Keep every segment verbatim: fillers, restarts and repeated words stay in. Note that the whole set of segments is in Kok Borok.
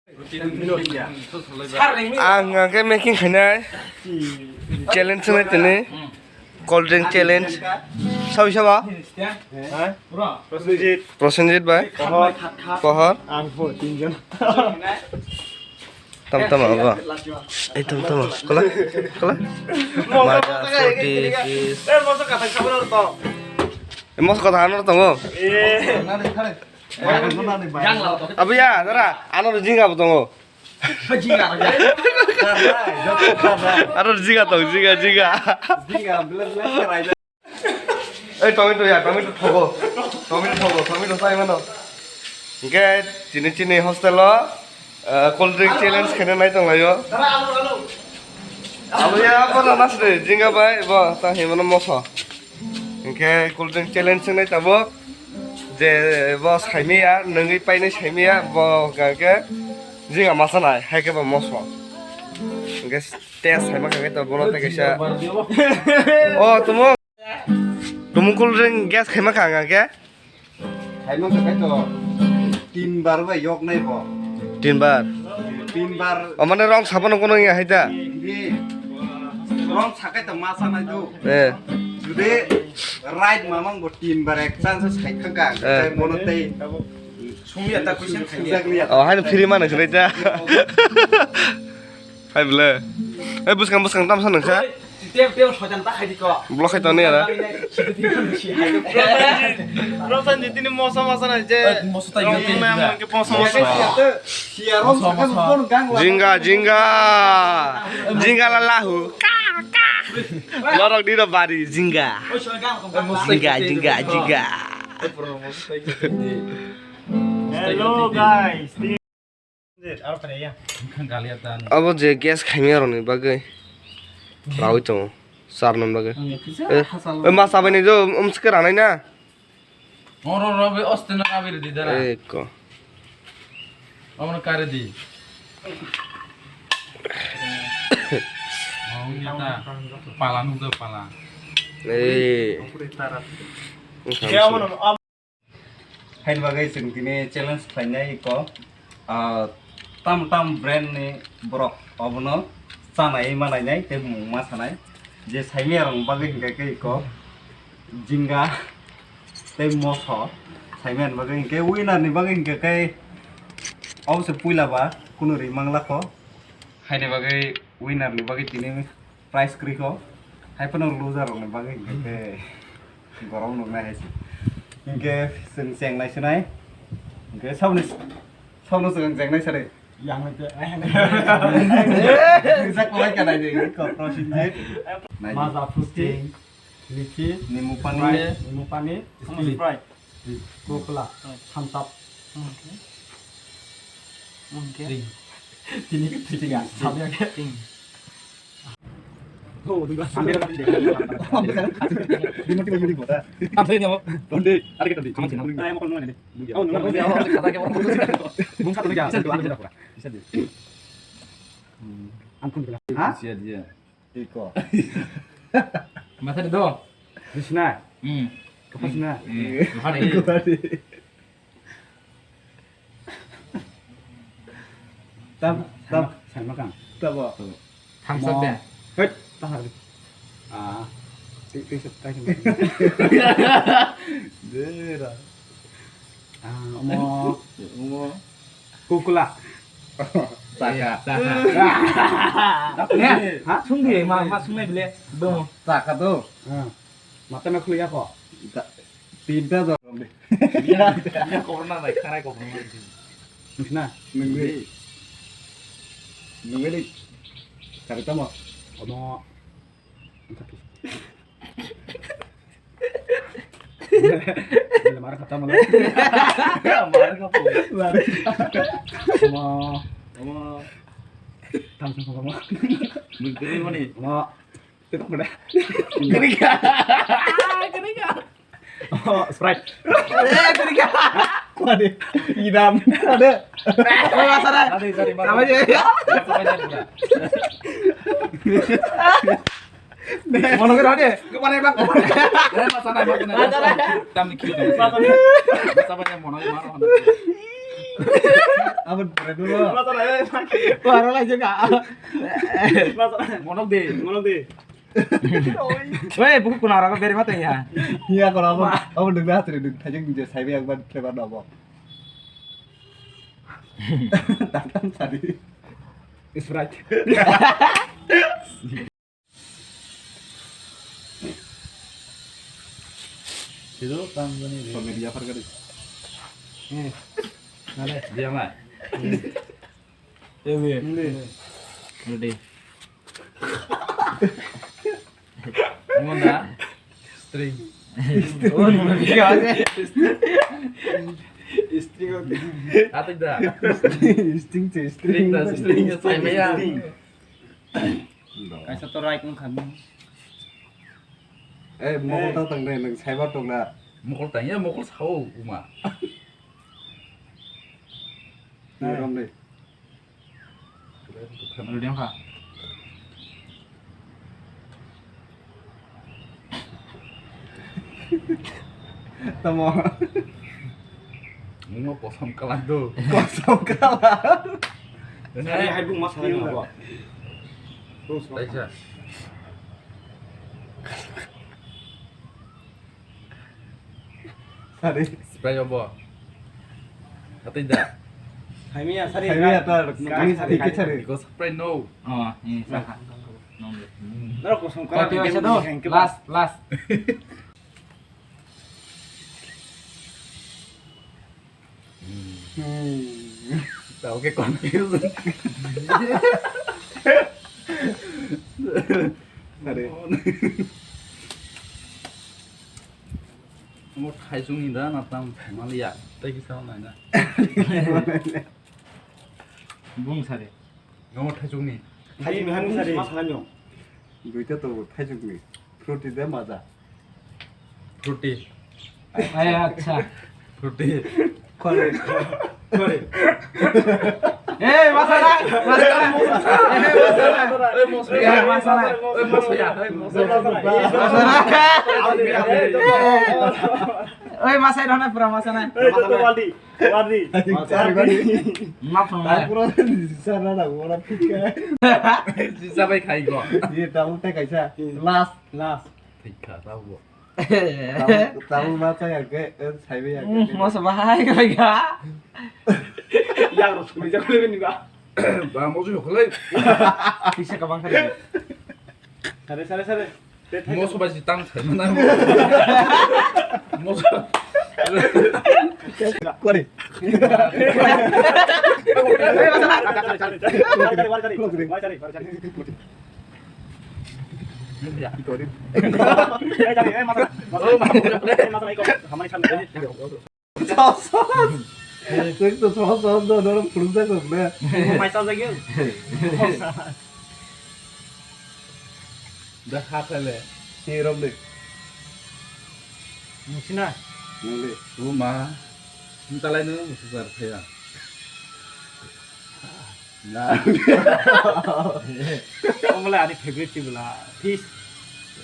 Ang hwnkhe making khainai challenge wngwi tini, cold drink challenge. Sawi saba? Prosenjit. Prosenjit bai. Pohor. Pohor. Ang po tinjon. Tam tam abo. Ei tam tam. Kola. Kola. Maja, fruity, fish. Eh, moso kata khabar to. Eh, moso kata ano tongo. Eh. Abiya, dara, ano jinga bo tongo. Aro jiga tong, jiga, jiga. Ei, tomato ya, tomato thogo. Tomato thogo, tomato sai mano. Hingke chini chini hostel o, eh, cold drink challenge khaina nai tong laio. Abo ya, abo na nasri, jinga bai, bo, ta himano moso. Hingke cold drink challenge wngnai tabuk. Je bo saimaya, nungwi painai saimaya, bo hingke jinga masa nai, hai khe bo moso. Hingke test saima khe to bono tei kaisa. O, tumo. Tumo cold drink guess khaima kha hingke. Khaima kha to tin bar bai yok nai bo. Tin bar. Tin bar. O, mane rong sabon kono ya hai ta. Hindi. Rong sakai to masa nai do. Eh. Today right mamang bo tin bar ek chance sai khaka. Eh. Mono tei. Sumya ta question khai. Exactly. O, hai free mano khlai ta. Hai bwle. Hai bwskang bwskang tamsa nang kha. Teo teo sojan ta khai di ko. Block khai toni ara. Rosan jitini moso moso na je. Moso ta yoti na. Moso moso. Jinga, jinga. Jinga la lahu. Ka, ka. Lorok dino bari, jinga. Jinga, jinga, jinga. Hello guys. Abo je gas khaimya rokni bagwi rawi tongo, charwna bagwi. Eh, eh, ma chabaini jo, um, swkhe ranai na. Oro robe oste na abi ridi dara. Eh, ko. Omo kare di. Oh, nyata. Pala nungda pala. Eh. Haini bagwi chwng tini challenge khlainai iko, ah, tam tam brand ni borok obono chanai manainai tei mung ma sanai. Je saimaya rok bagwi hinkhe khe iko jinga tei moso saimaya ni bagwi hinkhe winner ni bagwi hinkhe khe obo se puila ba kunu ri manglakho. Haini bagwi winner ni bagwi tini prize kwrwi kho, hai phano loser rokni bagwi hinkhe khe gorom nuknai hai se. Hinkhe chwng chengnai se nai. Hinkhe saboni, saboni chwng chengnai sari. Yang nai te. Rijak kwlai ka nai de, ko Prosenjit. Nai de. Maza fruity. Sting. Lychee. Nimu pani. Sprite. Nimu pani. Sprite. Sprite. Coca-Cola. Sprite. Thumbs up. Oke. Oke. Drink. Tini ke drink ya. Drink. Sampai ke. Drink. Oh, dua. Ambil kan. Di mati bagi di kota. Apa ini, apa? Tonde, ada kita di. Sama sih, nama. Saya mau kalau ini. Oh, nunggu. Bung satu lagi. Bisa dua, bisa dua. Bisa dua. Hmm. Ampun, bilang. Hah? Sia dia. Iko. Masa itu. Di sini. Hmm. Ke pas sini. Hmm. Mana ini? Tam, tam. Sama, sama kan? Tabo. Tuh. Thumbs up deh. Hei, tahan. Ah. Ti-, ti-, ti-, ti-, Dera. Ah, omo. Omo. Kukula. Saka. Saka. Eh, ha? Sungdi, ma, ma sungnai bile. Dong. Saka do. Ah. Mata na khulya ko. Tinta do. Iya, iya, corona nai, kharai corona nai. Nungna. Nungwi. Nungwi. Kari tamo. Omo. Mar kata mana? Mar kata. Mar. Omo. Omo. Tang sama omo. Nungwi mani. Omo. Tidak mudah. Keringat. Keringat. Oh, Sprite. Eh, keringat. Waduh, idam. Ada. Ada, sorry, sorry. Apa aja ya? Mana kira deh? Kemana bang? Eh, masa naik, masa naik. Tam dikit. Masa naik, masa naik. Abon pore dulu. Masa na, eh, maki. Wara lai juga. Masa na. Monok de. Monok de. Weh, buku kuna raga beri mata ya. Iya, kalau abon, abon dulu hatri dulu. Thajeng je saibe akbar flavor dobo. Tantang tadi. Sprite. Itu tang gini deh. Komedi apa kali? Eh, nade. Diam lah. Ini. Ini. Ini. Ngomong dah. String. Oh, ini. String. String. Atik dah. String, string. String dah, string. String. Kaisa to right wngkha. Eh, mokol tang tang de, nwng saiba tong na. Mokol tang ya, mokol sao, uma. Ni rom de. Ready wngkha. Tamo. Nungno kosom kalar do. Kosom kalar. Sari hai bung mas hai nungno. Taisa. Sari. Spray obo. Atui da. Hai miya sari. Hai miya tar. Nungni sari. Because spray no. Oh, eh, saka. Nong de. Naro kosom kalar. Last, last. Hmm. Tao ke confuse. Are. Mo thaisung ni da na tam maliya. Tai kisa na na. Bung sare. Namo thaisukni. Thaisukni hai mung sari. Ma salai no. Duita to thaisukni. Fruity de maja. Fruity. Ay, acha. Fruity. Kore. Kore. Eh, masala, masala. Eh, masala. Eh, masala. Eh, masala. Eh, masala. Masala. Oi, masai rona pura masana. Eh, to, to, Waldi. Warni. Warni. Ma phone ma. Pura sisa na na wala phika. Sisa bai khai go. Ye ta utai kaisa. Last, last. Phika ta go. Tamu ma cha ya ke, sai be ya ke. Mo sa bahai ga ga. Ya ro suni ja kule ni ba. Ba mo ju kule. Phisa ka bang kha. Sare, sare, sare. Moso bai si tang thai mana. Moso. Kore. Sohos. Sohos. Sohos, sohos, no, no, no, phuluk jak rok na. Mai sajak ya. Da ha phele. Ni rom de. Nung sina. Nung de. O ma. Nung talai nung sisar phaya. Na. Omole ani favorite chibula. Fish.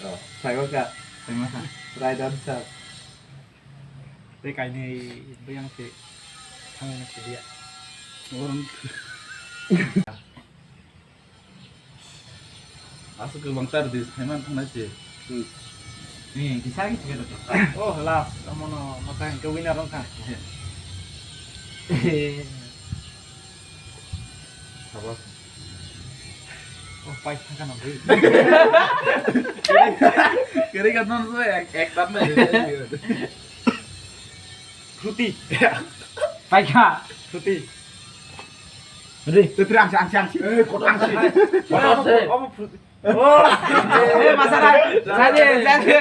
Oh, saigo ka. Saigo ka. Right answer. Tei kainwi bwyang se thangwi se dia. Aswk kwbang tar di saiman thangnai se. Hmm. Ni kisa kisa kisa. Oh, last. Amono masa hingke winner wngkha. Sabas. Oh, pai thangkha nang bui. Kiri ka non so ek ek tam na. Fruity. Paikha. Fruity. Re. Te, te, angsi, angsi, angsi. Eh, kotor angsi. Kotor se. Omo fruity. Oh. Eh, masala. Jadi, jadi.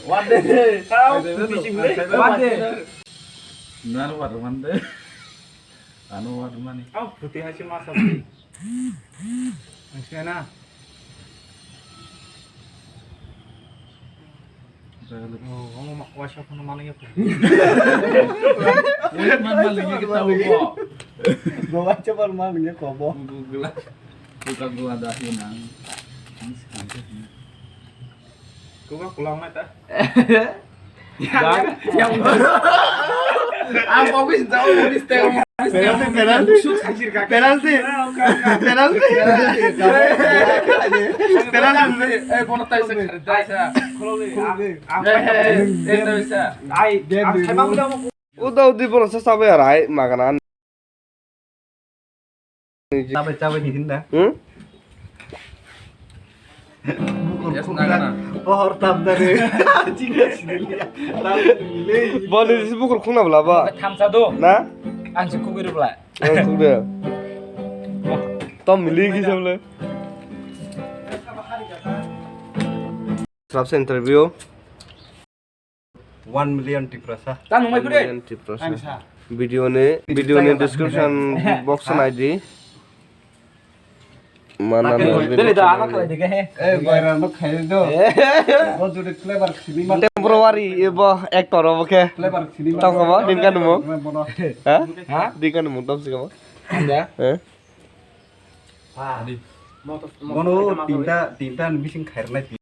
Wande. Kau fruity sih, mulai. Wande. Nar war wande. Ano war mani. Kau fruity hai sih masa. Angsi na. Oh, omo ma-, waisa phano manwi ya. Waisa man manwi ya kita bo. Bo waisa man manwi ya ko bo. Google. Buka gua dah hinang. Coca-Cola mai ta. Ya, ya. Ang pogwi sinjao, pogwi sinjao. Penalty, penalty. Penalty. Penalty. Penalty. Eh, bono taisa, taisa. Eh, eh, eh, taisa. Ai, ang sai bang. Uda udi bono sa sabai arai magana. Chabai, chabai di hinda. Hmm? Bukur khukna. Pohor tam da re. Chinga siniliya. Tam sinile. Boni si bukur khukna bla ba. Thamsa do. Na? Ang si khugwi rwla. Ang khugwi. Tom mili ki samle. Sabse interview. One million Tiprasa. Ta nungmai kure. One million Tiprasa. Video ni, video ni description box nai di. Mana na video. Dele da ama khalai dikhe he. Eh, baira no khai do. Bo jodi flavor sini ma. Temporary ebo actor obo khe. Flavor sini ma. Tong kamo din kan mo. Ha? Ha? Din kan mo tom si kamo. Anda. Eh? Bono tinta, tinta bising khairnai.